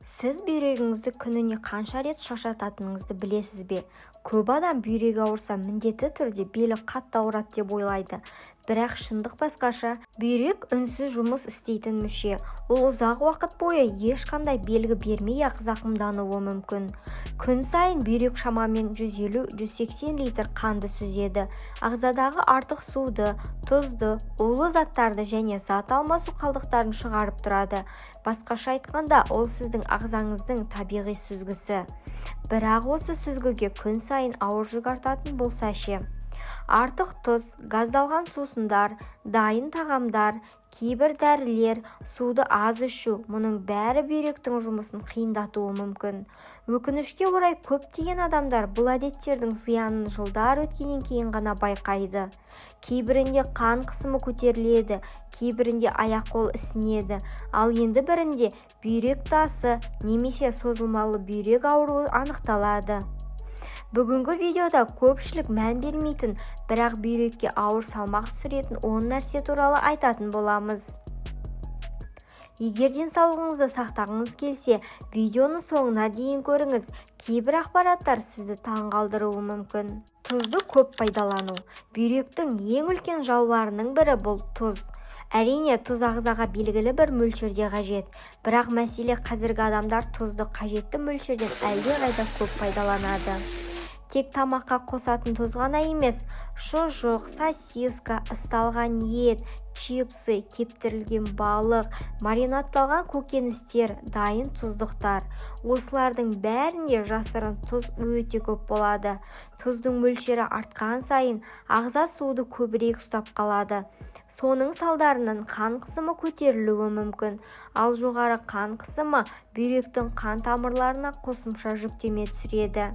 Сіз бүйрегіңізді күніне қанша рет шаршататыныңызды білесіз бе? Көп адам бүйрегі ауырса, міндетті түрде белі қатты ауырады деп ойлайды. Бірақ шындық басқаша. Бүйрек – үнсіз жұмыс істейтін мүше. Ол ұзақ уақыт бойы ешқандай белгі бермей-ақ зақымдануы мүмкін. Күн сайын бүйрек шамамен 150-180 литр қанды сүзеді. Ағзадағы артық суды, тұзды, улы заттарды және зат алмасу қалдықтарын шығарып тұрады. Басқаша айтқанда, ол сіздің ағзаңыздың табиғи сүзгісі. Бірақ осы сүзгіге күн сайын ауыр жүк артатын болса ше? Артық тұз, газдалған сусындар, дайын тағамдар, кейбір дәрілер, суды аз ішу – мұның бәрі бүйректің жұмысын қиындатуы мүмкін. Өкінішке орай, көптеген адамдар бұл әдеттердің зиянын жылдар өткеннен кейін ғана байқайды. Кейбірінде қан қысымы көтеріледі, кейбірінде аяқ-қол ісінеді, ал енді бірінде бүйрек тасы немесе созылмалы бүйрек ауруы анықталады. Бүгінгі видеода көпшілік мән бермейтін, бірақ бүйрекке ауыр салмақ түсіретін 10 нәрсе туралы айтатын боламыз. Егер денсаулығыңызды сақтағыңыз келсе, видеоны соңына дейін көріңіз. Кейбір ақпараттар сізді таңғалдыруы мүмкін. Тұзды көп пайдалану. Бүйректің ең үлкен жауларының бірі – бұл тұз. Әрине, тұз ағзаға белгілі бір мөлшерде қажет. Бірақ мәселе – қазіргі адамдар тұзды қажетті мөлшерден әлдеқайда көп пайдаланады. Тек тамаққа қосатын тұз ғана емес: шұжық, сосиска, ысталған ет, чипсы, кептірілген балық, маринадталған көкөністер, дайын тұздықтар – осылардың бәрінде жасырын тұз өте көп болады. Тұздың мөлшері артқан сайын ағза суды көбірек ұстап қалады. Соның салдарынан қан қысымы көтерілуі мүмкін. Ал жоғары қан қысымы бүйректің қан тамырларына қосымша жүктеме түсіреді.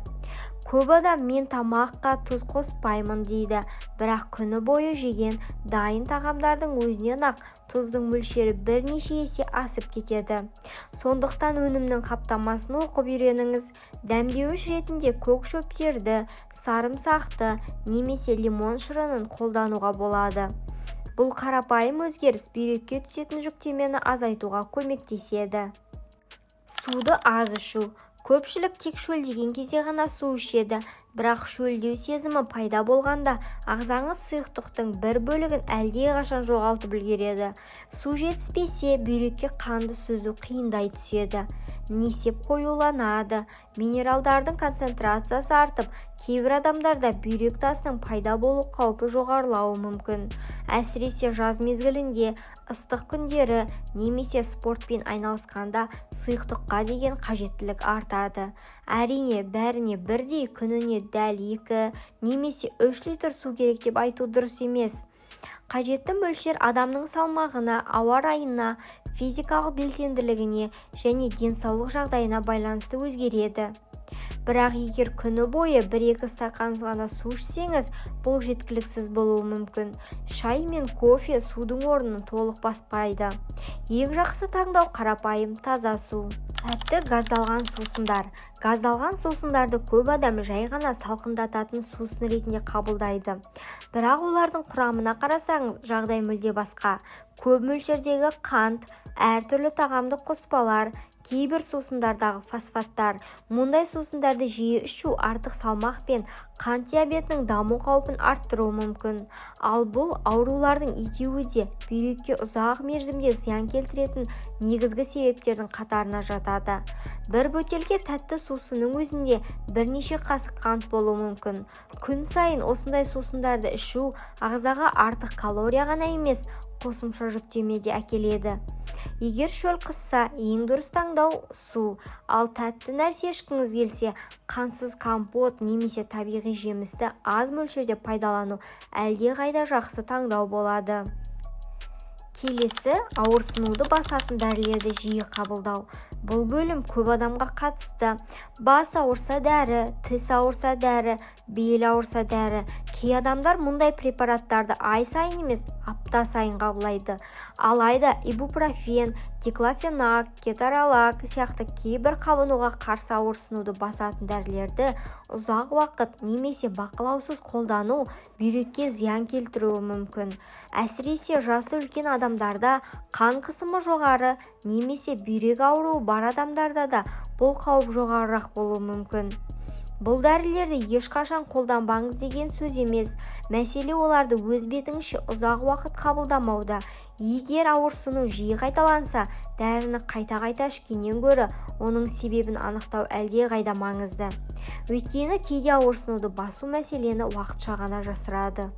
Көп адам «мен тамаққа тұз қоспаймын» дейді. Бірақ күні бойы жеген дайын тағамдардың өзінен-ақ тұздың мөлшері бірнеше есе асып кетеді. Сондықтан өнімнің қаптамасын оқып үйреніңіз. Дәмдеуіш ретінде көк шөптерді, сарымсақты немесе лимон шырынын қолдануға болады. Бұл қарапайым өзгеріс бүйрекке түсетін жүктемені азайтуға көмектеседі. Суды аз ішу. Көпшілік тек шөлдеген кезде ғана су ішеді. Бірақ шөлдеу сезімі пайда болғанда ағзаңыз сұйықтықтың бір бөлігін әлдеқашан жоғалтып үлгереді. Су жетіспесе, бүйрекке қанды сүзу қиындай түседі, несеп қоюланады, минералдардың концентрациясы артып, кейбір адамдарда бүйрек тасының пайда болу қаупі жоғарылауы мүмкін. Әсіресе жаз мезгілінде, ыстық күндері немесе спортпен айналысқанда сұйықтыққа деген қажеттілік артады. Әрине, бәріне бірдей күніне дәл 2 немесе 3 литр су керек деп айту дұрыс емес. Қажетті мөлшер адамның салмағына, ауа райына, физикалық белсенділігіне және денсаулық жағдайына байланысты өзгереді. Бірақ егер күні бойы бір-екі стақан ғана су ішсеңіз, бұл жеткіліксіз болуы мүмкін. Шай мен кофе судың орнын толық баспайды. Ең жақсы таңдау – қарапайым таза су. Тәтті газдалған сусындар. Газдалған сусындарды көп адам жай ғана салқындататын сусын ретінде қабылдайды. Бірақ олардың құрамына қарасаңыз, жағдай мүлде басқа. Көп мөлшердегі қант, әртүрлі тағамдық қоспалар, кейбір сусындардағы фосфаттар. Мұндай сусындарды жиі ішу артық салмақ пен қант диабетінің даму қаупін арттыруы мүмкін. Ал бұл аурулардың екеуі де бүйрекке ұзақ мерзімде зиян келтіретін негізгі себептердің қатарына жатады. Бір бөтелке тәтті сусынның өзінде бірнеше қасық қант болуы мүмкін. Күн сайын осындай сусындарды ішу ағзаға артық калория ғана емес, қосымша жүктеме де әкеледі. Егер шөл қысса, ең дұрыс таңдау – су. Ал тәтті нәрсе ішкіңіз келсе, қантсыз компот немесе табиғи жемісті аз мөлшерде пайдалану әлдеқайда жақсы таңдау болады. Келесі – ауырсынуды басатын дәрілерді жиі қабылдау. Бұл бөлім көп адамға қатысты. Бас ауырса – дәрі, тіс ауырса – дәрі, бел ауырса – дәрі. Кей адамдар мұндай препараттарды ай сайын емес, апта сайын қабылдайды. Алайда ибупрофен, диклофенак, кеторолак сияқты кейбір қабынуға қарсы ауырсынуды басатын дәрілерді ұзақ уақыт немесе бақылаусыз қолдану бүйрекке зиян келтіруі мүмкін. Әсіресе жасы үлкен адамдарда, қан қысымы жоғары немесе бүйрек ауруы бар адамдарда да бұл қауіп жоғарырақ болуы мүмкін. Бұл дәрілерді ешқашан қолданбаңыз деген сөз емес. Мәселе оларды өз бетіңізше ұзақ уақыт қабылдамауда. Егер ауырсыну жиі қайталанса, дәріні қайта-қайта ішкеннен гөрі оның себебін анықтау әлдеқайда маңызды. Өйткені кейде ауырсынуды басу мәселені уақытша ғана жасырады.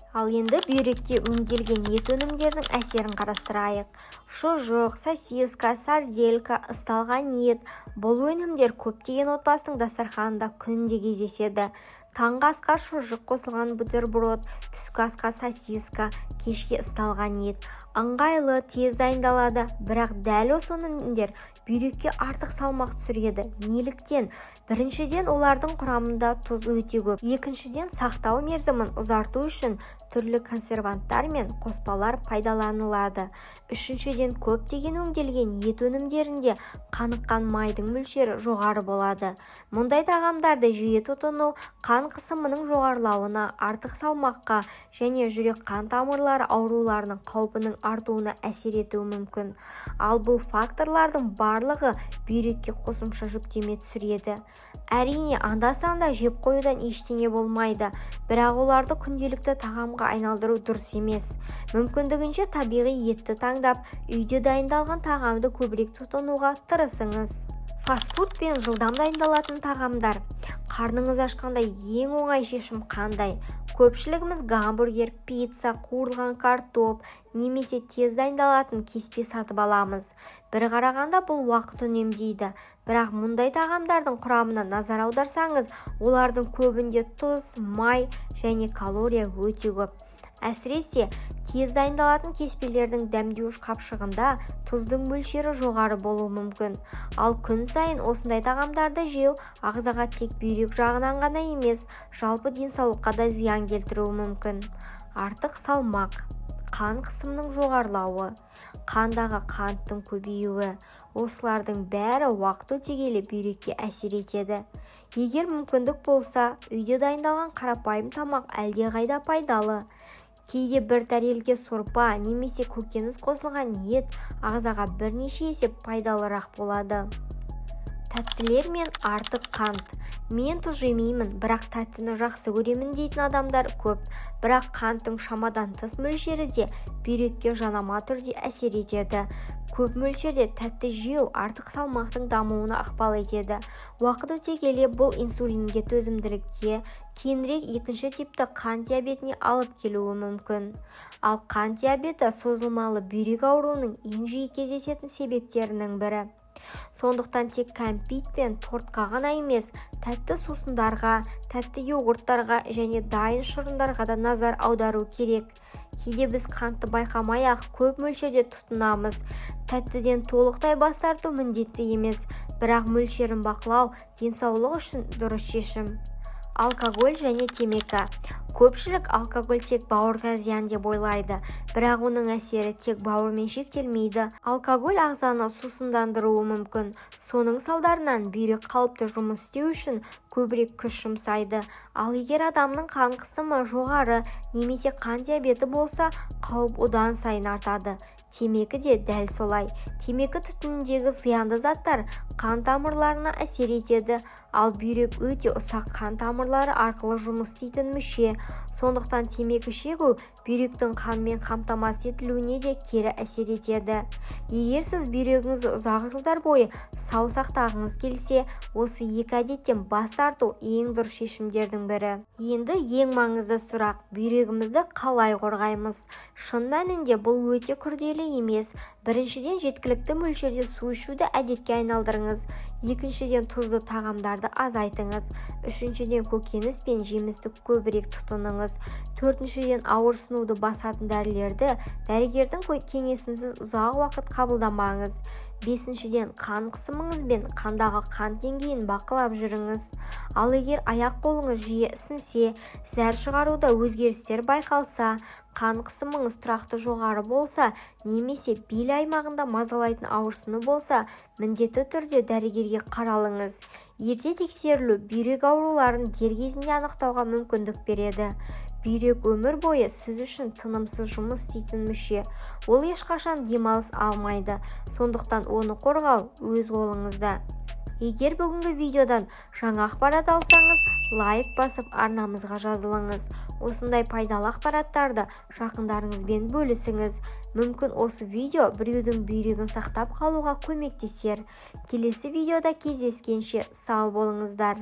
Ал енді бүйрекке өңделген ет өнімдерінің әсерін қарастырайық. Шұжық, сосиска, сарделька, ысталған ет – бұл өнімдер көптеген отбасының дастарханында күнде кездеседі. Таңғы асқа шұжық қосылған бутерброд, түскі асқа сосиска, кешке ысталған ет. Ыңғайлы, тез дайындалады, бірақ дәл осы өнімдер бүйрекке артық салмақ түсіреді. Неліктен? Біріншіден, олардың құрамында тұз өте көп. Екіншіден, сақтау мерзімін ұзарту үшін түрлі консерванттар мен қоспалар пайдаланылады. Үшіншіден, көптеген өңделген ет өнімдерінде қаныққан майдың мөлшері жоғары болады. Мұндай тағамдарды жиі тұтыну қан қысымының жоғарылауына, артық салмаққа және жүрек-қан тамырлары ауруларының қаупінің артуына әсер етуі мүмкін. Ал бұл факторлардың барлығы бүйрекке қосымша жүктеме түсіреді. Әрине, анда-санда жеп қоюдан ештеңе болмайды, бірақ оларды күнделікті тағамға айналдыру дұрыс емес. Мүмкіндігінше табиғи етті таңдап, үйде дайындалған тағамды көбірек тұтынуға тырысыңыз. Фастфуд пен жылдам дайындалатын тағамдар. Қарныңыз ашқанда ең оңай шешім қандай? Көпшілігіміз гамбургер, пицца, қуырылған картоп немесе тез дайындалатын кеспе сатып аламыз. Бір қарағанда, бұл уақыт үнемдейді. Бірақ мұндай тағамдардың құрамына назар аударсаңыз, олардың көбінде тұз, май және калория өте көп. Әсіресе тез дайындалатын кеспелердің дәмдеуіш қапшығында тұздың мөлшері жоғары болуы мүмкін. Ал күн сайын осындай тағамдарды жеу ағзаға тек бүйрек жағынан ғана емес, жалпы денсаулыққа да зиян келтіруі мүмкін. Артық салмақ, қан қысымының жоғарылауы, қандағы қанттың көбеюі – осылардың бәрі уақыт өте келе бүйрекке әсер етеді. Егер мүмкіндік болса, үйде дайындалған қарапайым тамақ әлдеқайда пайдалы. Кейде бір тәрелке сорпа немесе көкөніс қосылған ет ағзаға бірнеше есе пайдалырақ болады. Тәттілер мен артық қант. «Мен тұз жемеймін, бірақ тәттіні жақсы көремін» дейтін адамдар көп. Бірақ қанттың шамадан тыс мөлшері де бүйрекке жанама түрде әсер етеді. Көп мөлшерде тәтті жеу артық салмақтың дамуына ықпал етеді. Уақыт өте келе бұл инсулинге төзімділікке, кейінірек екінші типті қант диабетіне алып келуі мүмкін. Ал қант диабеті – созылмалы бүйрек ауруының ең жиі кездесетін себептерінің бірі. Сондықтан тек кәмпит пен тортқа ғана емес, тәтті сусындарға, тәтті йогурттарға және дайын шырындарға да назар аудару керек. Кейде біз қантты байқамай-ақ көп мөлшерде тұтынамыз. Тәттіден толықтай бас тарту міндетті емес, бірақ мөлшерін бақылау денсаулық үшін дұрыс шешім. Алкоголь және темекі. Көпшілік алкоголь тек бауырға зиян деп ойлайды, бірақ оның әсері тек бауырмен шектелмейді. Алкоголь ағзаны сусындандыруы мүмкін. Соның салдарынан бүйрек қалыпты жұмыс істеу үшін көбірек күш жұмсайды. Ал егер адамның қан қысымы жоғары немесе қан диабеті болса, қауіп одан сайын артады. Темекі де дәл солай. Темекі түтініндегі зиянды заттар қан тамырларына әсер етеді. Ал бүйрек өте ұсақ қан тамырлары арқылы жұмыс істейтін мүше. Сондықтан темекі шегу бүйректің қанмен қамтамасыз етілуіне де кері әсер етеді. Егер сіз бүйрегіңізді ұзақ жылдар бойы сау сақтағыңыз келсе, осы екі әдеттен бас тарту ең дұрыс шешімдердің бірі. Енді ең маңызды сұрақ: бүйрегімізді қалай қорғаймыз? Шын мәнінде, бұл өте күрделі емес. Біріншіден, жеткілікті мөлшерде су ішуді әдетке айналдырыңыз. Екіншіден, тұзды тағамдарды азайтыңыз. Үшіншіден, көкөніс пен жемісті көбірек тұтыныңыз. Төртіншіден, ауырсынуды басатын дәрілерді дәрігердің кеңесінсіз ұзақ уақыт қабылдамаңыз. Бесіншіден, қан қысымыңыз бен қандағы қант деңгейін бақылап жүріңіз. Ал егер аяқ-қолыңыз жиі ісінсе, зәр шығаруда өзгерістер байқалса, қан қысымыңыз тұрақты жоғары болса немесе бел аймағында мазалайтын ауырсыну болса, міндетті түрде дәрігерге қаралыңыз. Ерте тексерілу бүйрек ауруларын дер кезінде анықтауға мүмкіндік береді. Бүйрек өмір бойы сіз үшін тынымсыз жұмыс істейтін мүше. Ол ешқашан демалыс алмайды, сондықтан оны қорғау өз қолыңызда. Егер бүгінгі видеодан жаңа ақпарат алсаңыз, лайк басып, арнамызға жазылыңыз. Осындай пайдалы ақпараттарды жақындарыңызбен бөлісіңіз. Мүмкін, осы видео біреудің бүйрегін сақтап қалуға көмектесер. Келесі видеода кездескенше сау болыңыздар!